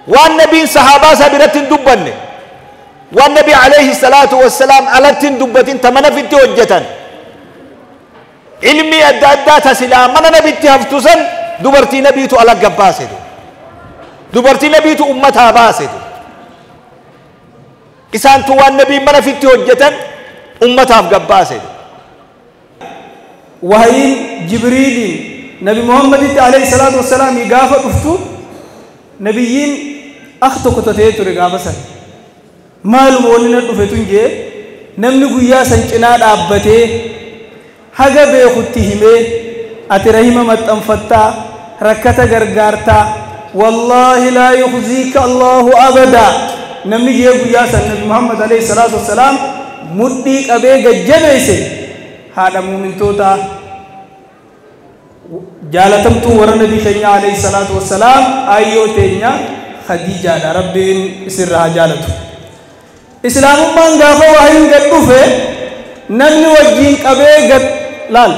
والنبي صحابة سابرة دبن والنبي عليه الصلاة والسلام ألت دبة تمنى في التوجة علمي أدى تسلا من نبي تهفتسن دبرتي نبيت على جباسد دبرتي نبيت أمتها باسد إسان تو النبي من في التوجة أمتها جباسد وهي جبريل نبي محمد عليه الصلاة والسلام يقاف أفتو نبيين أخطو كتتيتو رقابسا مالو مولينا دفتون جي نمني قويا سنچنا دابتي حقا بيخوتهمي أترهيم متنفتا ركتا غرغارتا والله لا يخزيك الله أبدا نمني جي قويا سن نبي محمد عليه الصلاة والسلام مديك أبي ججبيسي هذا مؤمن توتا جالتمتو ورا نبي خينا عليه الصلاة والسلام أيو تينيا خديجة ربين سرها جالتو إسلام من غافو وحين قد دفه نمني وجين قبي قد لال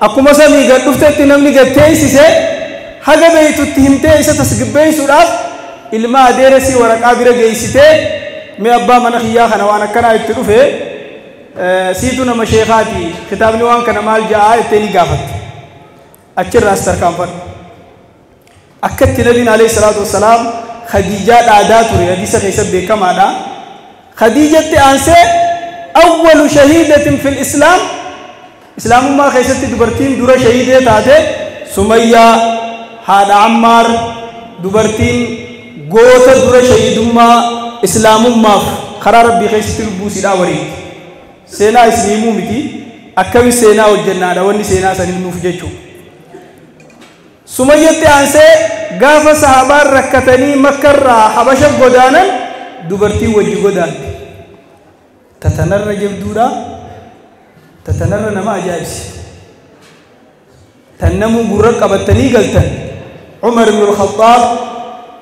أكو سمي قد دفتت نمني قد تيسيسي حاجة بيتو تهمتي إسا تسقبين سراف إلما ديرسي ورقا برا جيسيتي مي أبا من خيا خنا وانا كنا يتدفه سيتونا مشيخاتي كتابني وان كنا مال جاء التاني قافت أكثر راس تركان أكدت نبينا عليه الصلاة والسلام خديجة عادات ورياديسة خيسب بكم هذا خديجة أنسى أول شهيدة في الإسلام إسلام ما خيست دبرتين دورة شهيدة تاته سمية هذا عمار دبرتين غوث دورة شهيد ما إسلام ما خرا ربي خيست البوسي داوري سينا إسلامو متي أكمل سينا والجنة وني سينا سنين نوفجتشو سمية أنسى غاف صحابة ركتني مكرة حبشة غدانا دبرتي وجه غدان تتنر جبدورا تتنر نما جايس تنمو غرق قبتني قلتن عمر بن الخطاب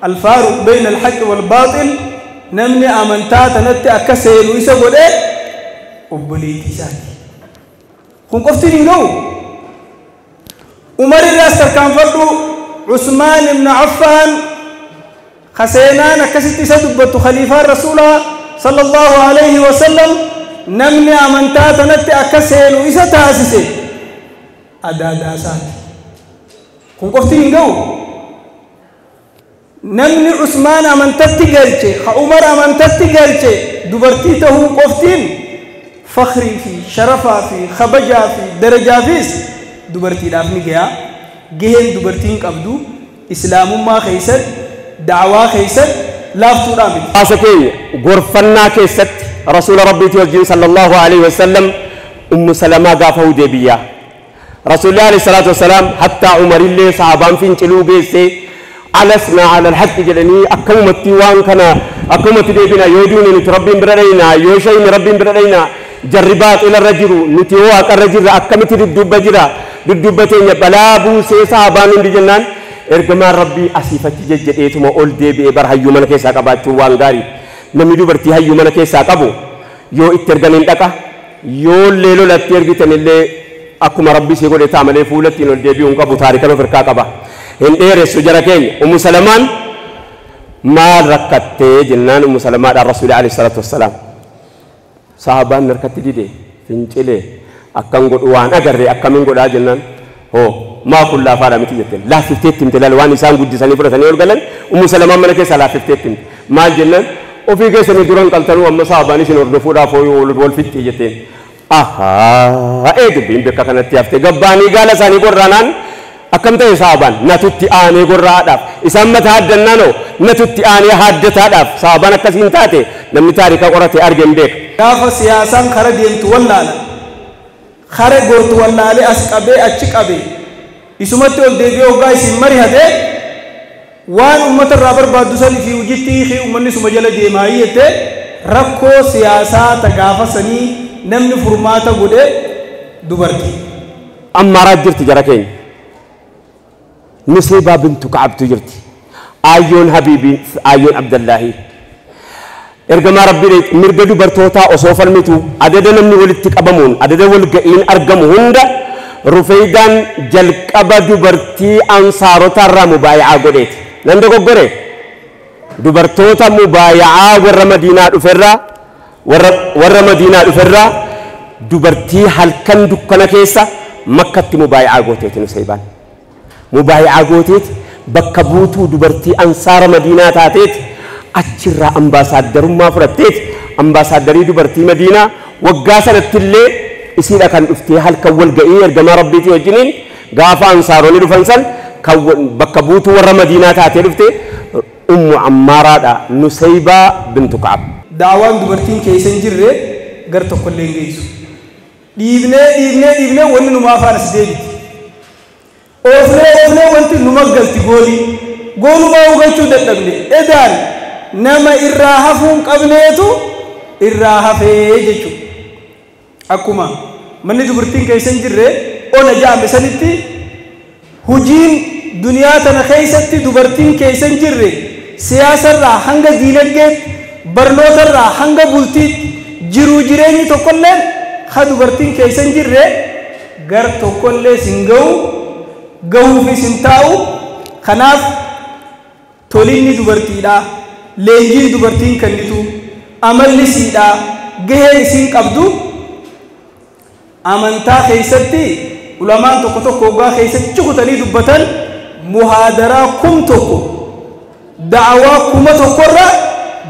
الفارق بين الحق والباطل نمني أمنتا تنتي أكسير ويسا غدي أبليتي ساتي خون قفتني لو عمر الراس كان فردو عثمان بن عفان خسينان كستي سدبت خليفة الرسول صلى الله عليه وسلم نمني أمنتا تنتي أكسين وإسا تاسسي أدا داسات كون قفتين جو نمني عثمان أمنتا تقلتي عمر أمنتا تقلتي دبرتي تهو قفتين فخري في شرفا في خبجا في درجة فيس دبرتي دافني جيا جهن دبرتين قبدو إسلام ما خيست دعوة خيست لافتو رامي أسكي غرفنا كيست رسول ربي توجه صلى الله عليه وسلم أم سلمة غافو دبيا رسول الله عليه الصلاة والسلام حتى عمر اللي صحابان فين تلو بيسي ألسنا على الحق جلني أكومتي وان كنا أكومتي دبينا يودوني نتربين برينا يوشين ربين برينا جربات إلى الرجل نتيوك الرجل أكمتي الدب جرا دبتين بلا بوسي صحابان بجنان إرجما ربي أسيفتي جديت ما أول دبي بر هيو من كيسا كباتو وانغاري نمي دبرتي هيو من كيسا كابو يو إترجنين دكا يو ليلو لاتيرجي تنيلي أكما ربي سيقول تعمل فولتي نول دبي أنك أبو تاريخ فرقا كبا إن إير سجركين أم سلمان ما ركت جنان أم سلمان الرسول عليه الصلاة والسلام صحابان نركت دي فنجلي أكن قد وان أجري أكمن قد أجنان هو ما كل لا فارم تيجتين لا فتيت تلال وان إنسان قد جسني فرثني يقول أم سلمة من كيس لا فتيت ما جنان وفي كيس ندورن قلتلو أم صحابان إيش نردفوا رافوا ولد فتيجتين آها إيه دبين بك كانت تيافت جباني قال ساني قرانان أكم تي صحابان نتوتي آني قرادaf إسام متهدنانو نتوتي آني هدتادaf صحابان كسين تاتي نمي تاريخ قرأتي أرجم بك gaafa siyaasaan kara deemtu wallaala kara gortu wallaalee as qabee achi qabee isumatti ol deebi'ee hoggaa isin marihate waan uummata irraa barbaaddu sanii fi hojiitti hiikee uummanni suma jala deemaa jette rakkoo siyaasaa ta gaafa sanii namni furmaata godhe dubartii. Ammaaraa jirti jara keenya. Nuseybaa bintu Ka'abtu jirti. Ayyoon Habiibii Ayyoon Abdallaahi ergamaa Rabbii mirga dubartootaa osoo falmitu adada namni walitti qabamuun adada walga'iin argamu hunda Rufeydaan jalqaba dubartii ansaarotaarraa mubaayi'aa godheeti. Nan dogoggore dubartoota mubaayi'aa warra Madiinaa dhuferraa warra Madiinaa dhuferraa dubartii halkan dukkana keessa Makkatti mubaayi'aa gooteeti Nuseybaan. Mubaayi'aa gooteeti bakka buutuu dubartii ansaara Madiinaa taateeti achirraa ambaasaaddarummaa fudhatteeti ambaasaaddarii dubartii Madiinaa waggaa sanattillee isiidha kan dhuftee halkan walga'ii ergamaa Rabbiitii wajjiniin gaafa ansaaronni dhufan san kan bakka buutuu warra Madiinaa taatee dhufte Ummu Ammaaraadha Nuseybaa bintu Ka'ab. Daawaan dubartiin keessa hin jirre gar tokkollee hin geessu. Dhiibnee dhiibnee dhiibnee wanni numaa afaan as deebiti. Oofnee oofnee wanti numa galti goolii. Goolumaa hubachuu dadhabne. Edaan nama irraa hafuu hin qabneetu irraa hafee jechuudha. Akkuma manni dubartiin keessa hin jirre ona jaame sanitti hujiin duniyaa tana keessatti dubartiin keessa hin jirre siyaasarraa hanga diinagdeetti barnootarraa hanga bultiitti jiruu jireenyi tokkolleen ha dubartiin keessa hin jirre gar tokkollee sin ga'u gahuufis hin taa'u. Kanaaf tolinni dubartiidha, leenjiin dubartiin kennitu, amalli siidha, gaheen isiin qabdu amantaa keessatti ulamaan tokko tokko hoggaa keessatti cukutanii dubbatan muhaadaraa 1000 da'awaa 1000 irra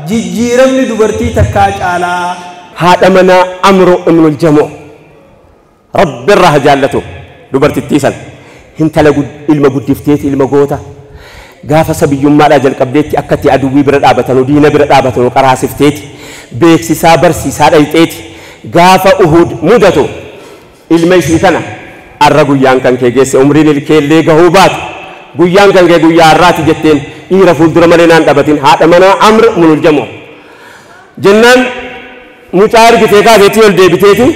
jijjiiramni dubartii takkaa caalaa. Haadha manaa Amru ibnul Jamoo Rabbi irraa haa jaallatu dubartittii san hintala ilma guddifteeti ilma goota gaafa sabiyyummaadhaa jalqabdeetti akka itti aduwwii bira dhaabatanu diina bira dhaabatanu qaraasifteeti beeksisaa barsiisaa dhayxeeti gaafa Uhud mudatu ilma isii kana arra guyyaan kan kee geesse umriin ilkeellee gahuu baatu guyyaan kan kee guyyaa har'aati jetteen dhiira fuuldura malee naan dhabatin haadha manaa Amr ibnul Jamoo jennaan mucaa argitee kaateetti ol deebiteeti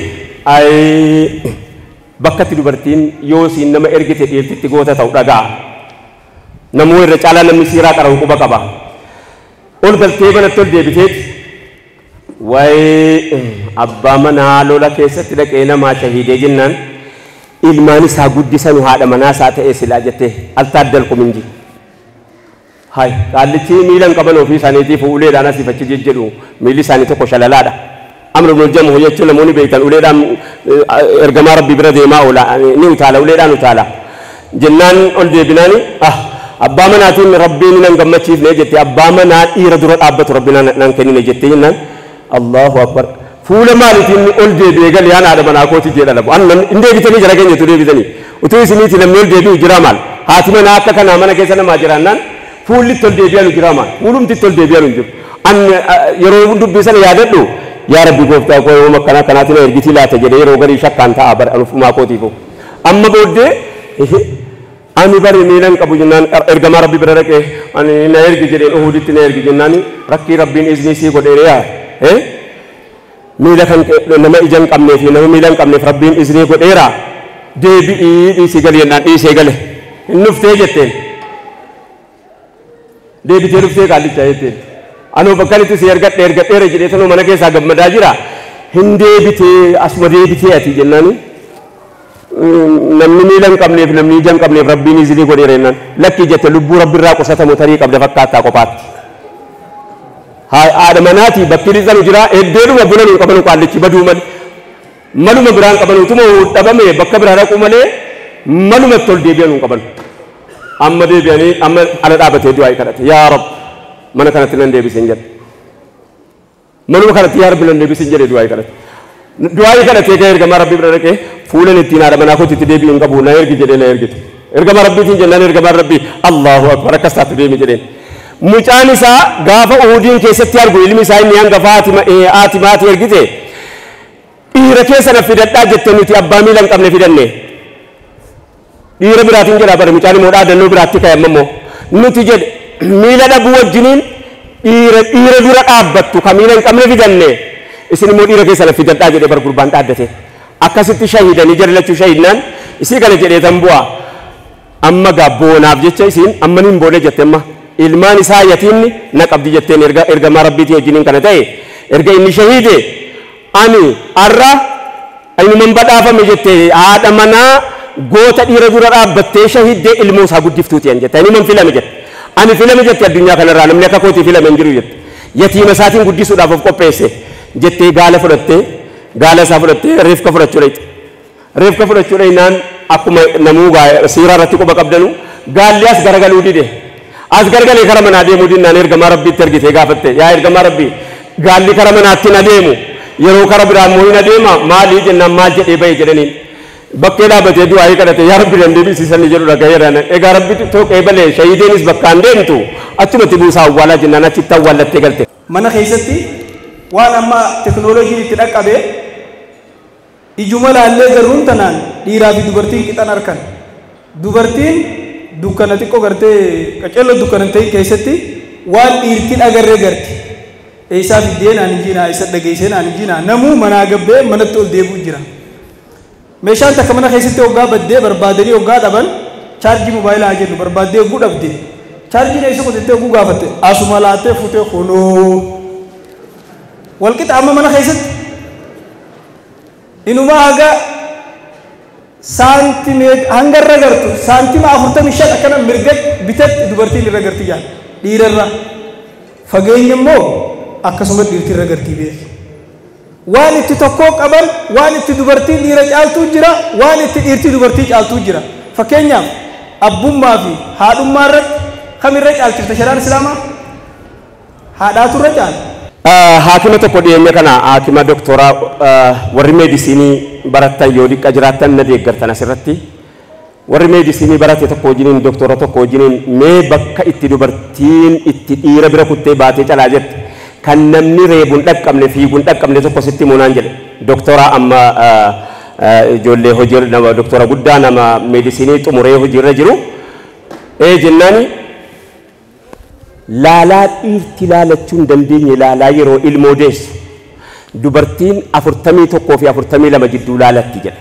bakkatti dubartiin yoo isiin nama ergite dhiirtitti goota ta'u dhagaa namuu irra caalaa namni siiraa qara'u quba qaba ol galtee manatti ol deebiteeti waa'ee abbaa manaa lola keessatti dhaqee namaa shahiidee jennaan ilmaan isaa guddisanu haadha manaa isaa ta'ee silaa jettee altaaddalku minji. Hai qaallichi miila hin qaban ofii isaaniitiif uleedhaan asiif achi jejjedhu miilli isaanii tokko shalalaadha. Amr ibnul Jamuh jechuun namoonni beektan uleedhaan ergamaa Rabbii bira deemaa oola ni utaala uleedhaan utaala jennaan ol deebinaani abbaa manaatiin Rabbiin nan gammachiifne jette abbaa manaa dhiira dura dhaabbatu Rabbi nan kennine jette jennaan Allahu akbar fuula maaliitiin ol deebi'ee galee aan haadha manaa kooti jedha labu an hin deebitanii jara keenyatu deebitanii utuu isiniiti namni ol deebi'u jira maal haati manaa akka kanaa mana keessa namaa jiraannaan fuulli itti ol deebi'an jira maal fuulumti itti ol deebi'an hin jiru an yeroo dubbii sana yaadadhu yaa Rabbi gooftaa koo yoom akkana akkanaatiin na ergitii laata jedhee yeroo garii shakkaan ta'a bara anufumaa kootiifu amma booddee ani bari miila hin qabu jennaan ergamaa Rabbi bira dhaqee ani na ergi jedheen Uhuditti na ergi jennaan rakkii Rabbiin iznii sii godheere yaa miila kan nama ija hin qabnee fi nama miila hin qabneef Rabbiin iznii godheera deebi'ii dhiisii gali jennaan dhiisee gale hin dhuftee jetteen deebitee dhuftee qaallichaa jetteen anoo bakka itti si ergadhe ergadheera jedhee sanuu mana keessaa gammadaa jira hin deebitee asuma deebitee ati jennaani namni miila hin qabneef namni ija hin qabneef Rabbiin iznii godheera jennaan lakkii jette lubbuu Rabbi irraa qusatamu tarii qabda fakkaattaa kophaatti. Haadha manaati bakki dhiisanu jira heddeedhuma buna nu qabanu qaallichi baduu malee maluma biraan qabanu utuma dhabame bakka biraa dhaquu malee maluma itti ol deebi'an nu qabanu. Amma deebi'anii amma ala dhaabatee du'aa kadhate yaa Rab mana kanatti nan deebisin jedhe manuma kanatti yaa Rabbi nan deebisin jedhe du'aa kadhate. Du'aa kadhatee ka'ee ergamaa Rabbii bira dhaqee fuulan ittiin haadha manaa kootti itti deebi'u hin qabu na ergi jedhee na ergite. Ergamaa Rabbiitiin jennaan ergamaan Rabbii Allahu akbar akkas taatu deemi jedheen. Mucaan isaa gaafa Uhudiin keessatti argu ilmi isaa inni hangafa haati maatii ergite dhiira keessa na fidadhaa jette nuti abbaa miila hin qabne fidanne. Dhiira biraatiin jedha bara mucaan immoo dhaadannoo biraatti ka'e amma immoo nuti jedhe miila dhabuu wajjiniin dhiira dura dhaabbattu ka miila hin qabne fidanne isin immoo dhiira keessa na fidadhaa jedhe bara gurbaan dhaaddate. Akkasitti shahidanii jara lachuu shahidnaan isii kana jedhee tan bu'a. Amma gaa boonaaf jecha isiin amma niin boone jette amma Ilmaan isaa yatiimni na qabdi jetteen ergamaa rabbiitii wajjiniin kana ta'e erga inni shahiide ani arra inuman badhaafame jette haadha manaa goota dhiira dura dhaabbattee shahiiddee ilmoo isaa guddiftuuti an jette ani man filame jette ani filame jette addunyaa kanarraa namni akka kootii filame hin jiru jette yatiima isaatiin guddisuudhaaf of qopheesse jettee gaala fudhattee gaala isaa fudhattee reefka fudhachuu dhayxe reefka fudhachuu dhaynaan akkuma namuu siiraa irratti quba qabdanu gaalli as garagaluu dide as garagalee kara manaa deemuu dinnaan ergamaa rabbiitti ergitee gaafatte yaa ergamaa rabbii gaalli kara manaatti hin adeemu yeroo kara biraa immoo hin adeema maalii jennaan maal jedhee bahe jedhaniin bakkee dhaabbatee du'aayii kadhate yaa rabbi dandeebisiisanii jedhu dhagayeeraan egaa rabbi tokkee balee shahiideenis bakkaan deemtu achumatti buusaa awwaalaa jennaan achitti awwaallattee galte. Mana keessatti waan amma teknooloojiin itti dhaqqabe ijuma laallee garruun tanaan dhiiraa fi dubartiin qixan harkan dubartiin dukkana xiqqoo gartee qaceelloo dukkana ta'e keessatti waan dhiirtiin agarree garti eessaa fiddee naan hin jiinaa eessa dhageessee naan hin jiinaa namuu manaa gabbee manatti ol deebi'u jira. Meeshaan takka mana keessatti hoggaa baddee barbaadanii hoggaa dhaban chaarjii moobaayilaa jennu barbaaddee hogguu dhabde chaarjiin eessa qotettee hogguu gaafatte asuma laattee fuutee kunoo walqixa amma mana keessatti inumaa haga saantimeet hanga irra gartu saantima 45 akkana mirga bitatti dubartiin irra garti jaan dhiirarra fageenya immoo akkasuma dhiirti irra gartii beeki. Waan itti tokkoo qaban waan itti dubartiin dhiira caaltuu jira waan itti dhiirti dubartii caaltuu jira fakkeenyaaf abbummaa fi haadhummaa irratti kamirra caalchifta shari'aan islaamaa haadhaatu irra caala. Haakima tokko dhiyeenya kana haakima doktoraa warri meedisinii barattan yoo dhiqqa jiraattan na deeggartan asirratti warri meedisinii barate tokko wajjiniin doktora tokko wajjiniin mee bakka itti dubartiin itti dhiira bira kuttee baatee calaa jette kan namni reebuun dhaqqabne fiiguun dhaqqabne tokko sitti muunaan jedhe doktora amma ijoollee hojii nama doktora guddaa nama meedisinii xumuree hojiirra jiru ee jennaani laalaa dhiirti laalachuu hin dandeenye laalaa yeroo ilmoo deessu dubartiin 41 fi 42 jidduu laalatti jedhe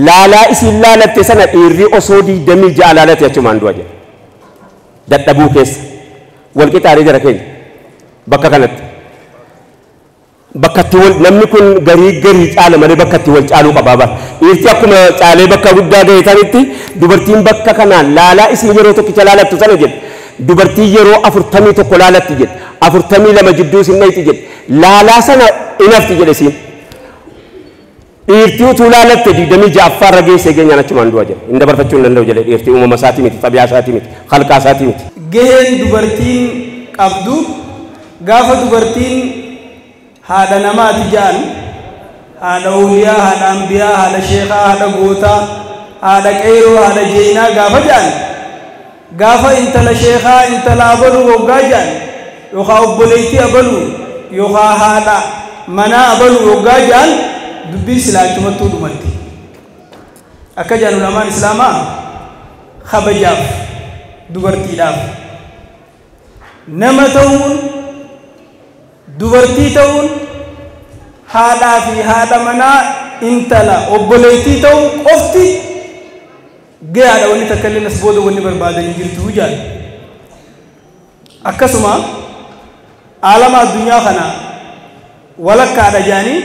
laalaa isiin laalatte sana dhiirri osoo 26 laalate achumaan du'a jedhe dadhabuu keessa walqixaaree jara keenya bakka kanatti bakka itti wal namni kun garii garii caala malee bakka itti wal caaluu qabaa bara dhiirti akkuma caalee bakka guddaa ga'e tanitti dubartiin bakka kanaan laalaa isiin yeroo tokkicha laalattu sana jedhe dubartii yeroo 41 laalatti jedhe 42 jidduu isin dhayti jedhe laalaa sana inafti jedhe isiin dhiirtii utuu laalatte 26 irra geessee geenyaan achumaan du'a jedhe hin dabarfachuu hin danda'u jedhe dhiirtii uumama isaatii miti xabiyaa isaatii miti halqaa isaatii miti. Gaheen dubartiin qabdu gaafa dubartiin haadha namaati ja'an haadha awliyaa haadha ambiyaa haadha sheekaa haadha gootaa haadha qeeroo haadha jeenaa gaafa ja'an gaafa intala sheekaa intala abaluu hoggaa ja'an yookaan obboleettii abaluu yookaan haadha manaa abaluu hoggaa ja'an dubbiin silaachumattuu dhumatti. Akka ja'an ulamaan islaamaa kabajaaf dubartiidhaaf nama ta'uun dubartii ta'uun haadhaa fi haadha manaa intala obboleettii ta'uun qofti gahaadha wanni takka illee as booda wanni barbaadan hin jirtu jaal. Akkasuma aalama addunyaa kana walakkaadha jaanii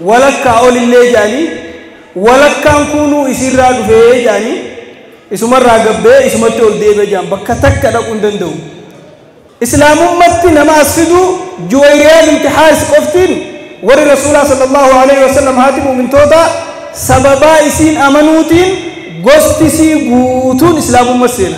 walakkaa olillee jaanii walakkaan kunuu isirraa dhufee jaanii isumarraa gabbee isumatti ol deebi'ee jaan bakka takka dhaquu hin danda'u. Islaamummatti nama as fidu Juwayriyaa binti Haaris qoftiin warri Rasuulaa sallallahu alaihi wasallam haati mu'mintoota sababaa isiin amanuutiin gosti isii guutuun islaamummaa seena.